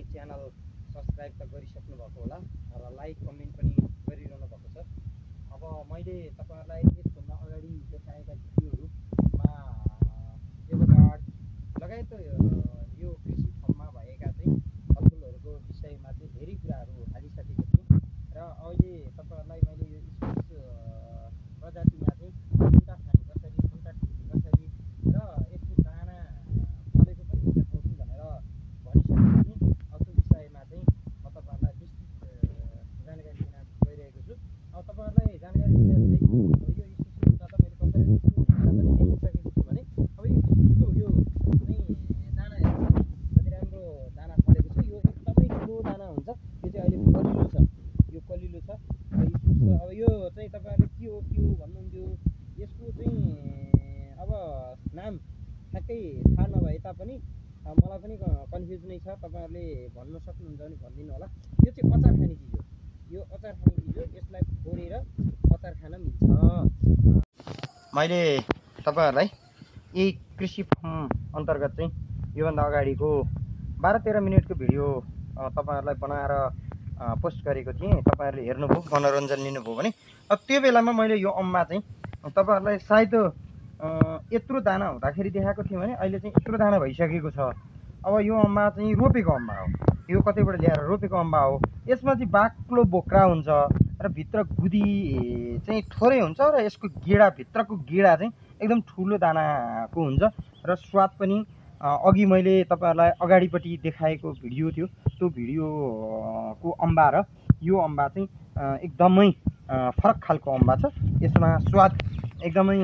चाहिँ channel subscribe त गरिसक्नु भएको होला र लाइक कमेन्ट पनि गरिरहनु भएको छ। अब मैले तपाईहरुलाई यसभन्दा अगाडि देखाएका भिडियोहरुमा एभोकाड लगायत यो कृषि फर्ममा भएका चाहिँ फलफुलहरुको विषयमा चाहिँ धेरै कुराहरु हालिसकेको छु र अहिले तपाईहरुलाई मैले यो इस्कुस प्रजातिमा चाहिँ मुन्टा खाने कसरी, मुन्टा टिप्ने कसरी र यसको दाना फलेको पनि देखाउँछु भनेर भनिसकेको छु। अब त्यो विषयमा चाहिँ म तपाईहरुलाई विस्तृत जानकारी दिन गइरहेको छु। अब तपाईहरुलाई जानकारी दिँदै यो इस्कुसको दाना मैले कसरी देखिसकेको छु भने अब यो इस्कुसको यो चाहिँ दाना हेर्नु जति राम्रो दाना फलेको छ। यो एकदमै ठुलो दाना हुन्छ। यो चाहिँ अहिले कलिलो छ, यो कलिलो छ र इस्कुस अब यो चाहिँ तपाईहरुले के हो भन्नुहुन्थ्यो। यसको चाहिँ अब नाम ठ्याक्कै थाहा नभए तापनि मलाई पनि कन्फ्युज नै छ। तपाईहरुले भन्न सक्नुहुन्छ भने भनिदिनु होला। यो चाहिँ अचार खाने चिज हो। यो अचार खाने चिज हो। यसलाई फोरेर अचार खान मिल्छ। मैले तपाईहरुलाई यही कृषि फर्म अन्तर्गत चाहिँ योभन्दा अगाडिको 12-13 मिनेटको भिडियो तपाईहरुलाई बनाएर पोस्ट गरेको थिएँ। तपाईहरुले हेर्नुभयो, मनोरञ्जन लिनुभयो भने अब त्यो बेलामा मैले यो अम्बा चाहिँ तपाईहरुलाई सायद यत्रो दाना हुँदाखेरि देखाएको थिएँ भने अहिले चाहिँ यत्रो दाना भइसकेको छ। अब यो अम्बा चाहिँ रोपेको अम्बा हो। यो कतैबाट ल्याएर रोपेको अम्बा हो। यसमा चाहिँ बाक्लो बोक्रा हुन्छ र भित्र गुदी चाहिँ थोरै हुन्छ र यसको गेडा भित्रको गेडा चाहिँ एकदम ठुलो दानाको हुन्छ र स्वाद पनि अघि मैले तपाईहरुलाई अगाडिपट्टि देखाएको भिडियो थियो। त्यो भिडियोको अम्बा र यो अम्बा चाहिँ एकदमै फरक खालको अम्बा छ। यसमा स्वाद एकदमै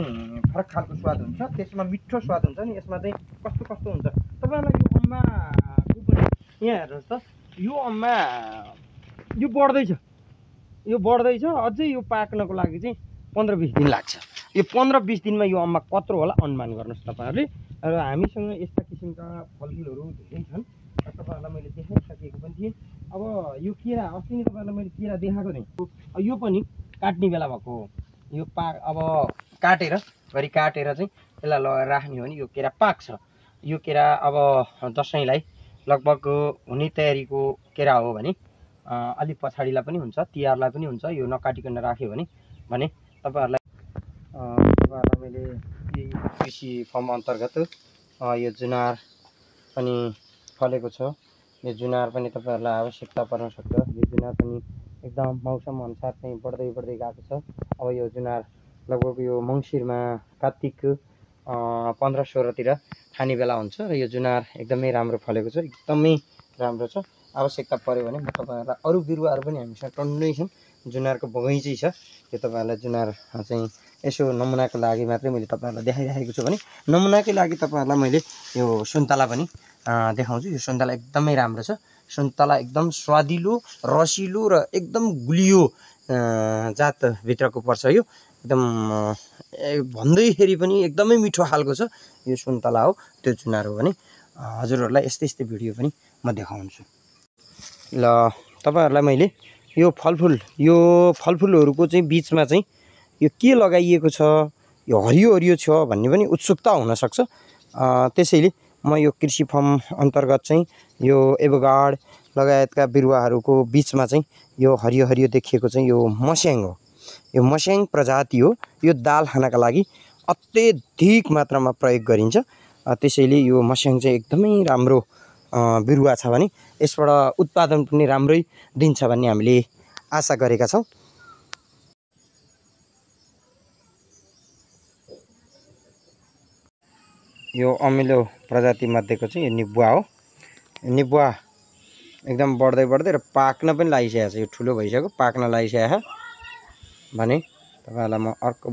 फरक खालको स्वाद हुन्छ। त्यसमा मिठो स्वाद हुन्छ नि। यसमा चाहिँ कस्तो कस्तो हुन्छ तपाईहरुलाई यो अम्बाको पनि यहाँ हेर्नुहोस् त। यो अम्बा यो बढ्दैछ अझै यो पाक्नको लागि चाहिँ 15-20 दिन लाग्छ। यो 15-20 दिनमा यो अम्बा कत्रो होला अनुमान गर्नुहोस् तपाईहरुले। र हामीसँग यस्ता किसिमका फलफुलहरु धेरै छन्। तपाईहरुलाई मैले देखाइसकेको पनि थिएँ। अब यो केरा अस्ति नै तपाईहरुलाई मैले केरा देखाएको थिएँ। यो पनि काट्ने बेला भएको हो। यो अब काटेर चाहिँ यसलाई लगाएर राख्ने हो भने यो केरा पाक्छ। यो केरा अब दशैंलाई लगभग हुने तयारीको केरा हो भने अलि पछाडिलाई पनि हुन्छ, तिहारलाई पनि हुन्छ। यो नकाटिकन राख्यो भने तपाईहरुलाई मैले यही कृषि फर्म अन्तर्गत यो जुनार पनि फलेको छ। यो जुनार पनि तपाईहरुलाई आवश्यकता पर्न सक्छ। यो जुनार पनि एकदम मौसम अनुसार चाहिँ बढ्दै गएको छ। अब यो जुनार लगभग यो मङ्सिरमा कार्तिक 15-16 तिर खाने बेला हुन्छ र यो जुनार एकदमै राम्रो फलेको छ। एकदमै राम्रो छ। आवश्यकता पर्यो भने म तपाईहरुलाई अरु बिरुवाहरु पनि हामीसँग टन्नै छन्। जुनारको बगैँचै छ। यो तपाईहरुलाई जुनार चाहिँ यसो नमुनाको लागि मात्रै मैले तपाईहरुलाई देखाइराखेको छु भने नमुनाकै लागि तपाईहरुलाई मैले यो सुन्तला पनि देखाउँछु। यो सुन्तला एकदमै राम्रो छ। सुन्तला एकदम स्वादिलो, रसिलो र एकदम गुलियो जात भित्रको पर्छ। यो एकदम भन्दैखेरि पनि एकदमै मिठो खालको छ। यो सुन्तला हो, त्यो जुनार हो भने हजुरहरुलाई यस्तै भिडियो पनि म देखाउँछु। ल तपाईहरुलाई मैले यो फलफुलहरुको चाहिँ बीचमा चाहिँ यो के लगाइएको छ, यो हरियो छ भन्ने पनि उत्सुकता हुन सक्छ। त्यसैले म यो कृषि फर्म अन्तर्गत चाहिँ यो एभोकाड लगायतका बिरुवाहरुको बीचमा चाहिँ यो हरियो देखिएको चाहिँ यो मस्याङ हो। यो मस्याङ प्रजाति हो। यो दाल खानका लागि अत्यधिक मात्रामा प्रयोग गरिन्छ। त्यसैले यो मस्याङ चाहिँ एकदमै राम्रो बिरुवा छ भने यसबाट उत्पादन पनि राम्रै दिन्छ भन्ने हामीले आशा गरेका छौं। यो अमिलो प्रजाति मध्येको चाहिँ यो निबुवा हो। निबुवा एकदम बढ्दै र पाक्न पनि लागिसकेको छ। यो ठुलो भइसक्यो, पाक्न लागिसकेको भने तपाईहरुलाई म अर्को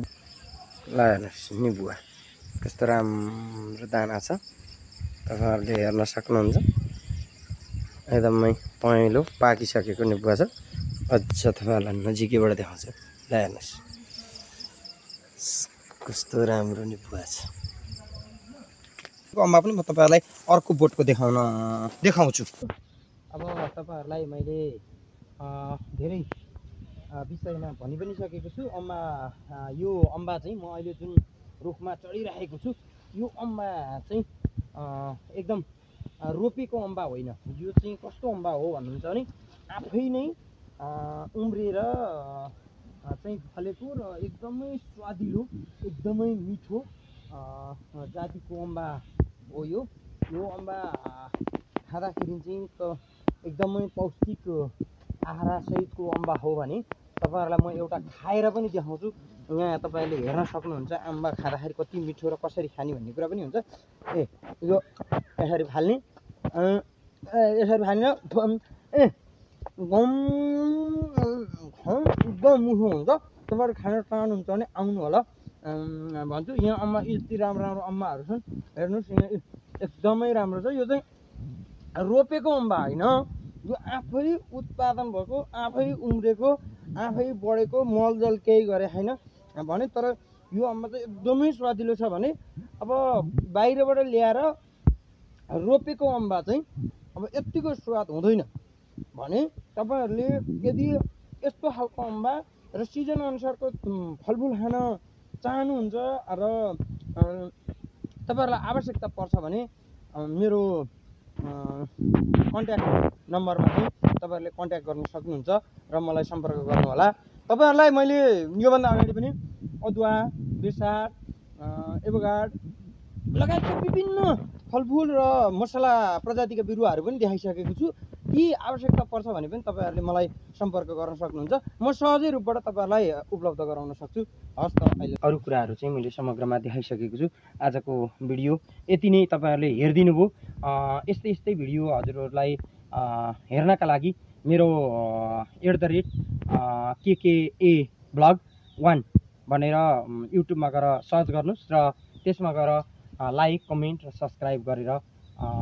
हेर्नुस्। निबुवा कस्तो राम्रो दाना छ तपाईहरुले हेर्न सक्नुहुन्छ। एकदमै पहेँलो पाकिसकेको निबुवा छ। अझ तपाईहरुलाई नजिकैबाट देखाउँछु। ल हेर्नुस् कस्तो राम्रो निबुवा छ। अम्बा पनि म तपाईहरुलाई अर्को बोटको देखाउँछु। अब तपाईहरुलाई मैले धेरै विषयमा भनि पनि सकेको छु। यो अम्बा चाहिँ म अहिले जुन रुखमा चढिरहेको छु यो अम्बा चाहिँ एकदम रोपेको अम्बा होइन, यो चाहिँ कस्तो अम्बा हो भन्नुहुन्छ भने आफै नै उम्रिएर चाहिँ फलेको र एकदमै स्वादिलो, एकदमै मिठो जातिको अम्बा हो। यो अम्बा खाँदाखेरि चाहिँ एकदमै पौष्टिक आहारसहितको अम्बा हो भने तपाईँहरूलाई म एउटा खाएर पनि देखाउँछु। यहाँ तपाईँले हेर्न सक्नुहुन्छ अम्बा खाँदाखेरि कति मिठो र कसरी खाने भन्ने कुरा पनि हुन्छ। यो यसरी फाल्ने, यसरी फाल्ने एकदम मिठो हुन्छ। तपाईँहरू खान चाहनुहुन्छ भने आउनु होला भन्छु। यहाँ अम्बा यति राम्रो राम्रो अम्बाहरू छन्, हेर्नुहोस् यहाँ एकदमै राम्रो छ। यो चाहिँ रोपेको अम्बा होइन, यो आफै उत्पादन भएको, आफै उम्रेको, आफै बढेको, मलजल केही गरे छैन भने। तर यो अम्बा चाहिँ एकदमै स्वादिलो छ भने अब बाहिरबाट ल्याएर रोपेको अम्बा चाहिँ अब यत्तिको स्वाद हुँदैन भने तपाईँहरूले यदि यस्तो खालको अम्बा र सिजन अनुसारको फलफुल खान चाहनुहुन्छ र तपाईँहरूलाई आवश्यकता पर्छ भने मेरो कन्ट्याक्ट नम्बरमा चाहिँ तपाईँहरूले कन्ट्याक्ट गर्न सक्नुहुन्छ र मलाई सम्पर्क गर्नुहोला। तपाईँहरूलाई मैले योभन्दा अगाडि पनि अदुवा, बेसार, एभोकाडो लगायतका विभिन्न फलफुल र मसला प्रजातिका बिरुवाहरू पनि देखाइसकेको छु। यी आवश्यकता पर्छ भने पनि तपाईँहरूले मलाई सम्पर्क गर्न सक्नुहुन्छ। म सहजै रूपबाट तपाईँहरूलाई उपलब्ध गराउन सक्छु। हस् त, अहिले अरू कुराहरू चाहिँ मैले समग्रमा देखाइसकेको छु। आजको भिडियो यति नै तपाईँहरूले हेरिदिनु भयो। यस्तै यस्तै भिडियो हजुरहरूलाई हेर्नका लागि मेरो @KKA Vlog 1 भनेर युट्युबमा गएर सर्च गर्नुहोस् र त्यसमा गएर लाइक, कमेन्ट र सब्सक्राइब गरेर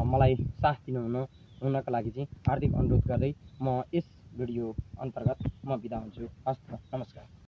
मलाई साथ दिनुहुनका लागि चाहिँ हार्दिक अनुरोध गर्दै म यस भिडियो अन्तर्गत म बिदा हुन्छु। हस् त, नमस्कार।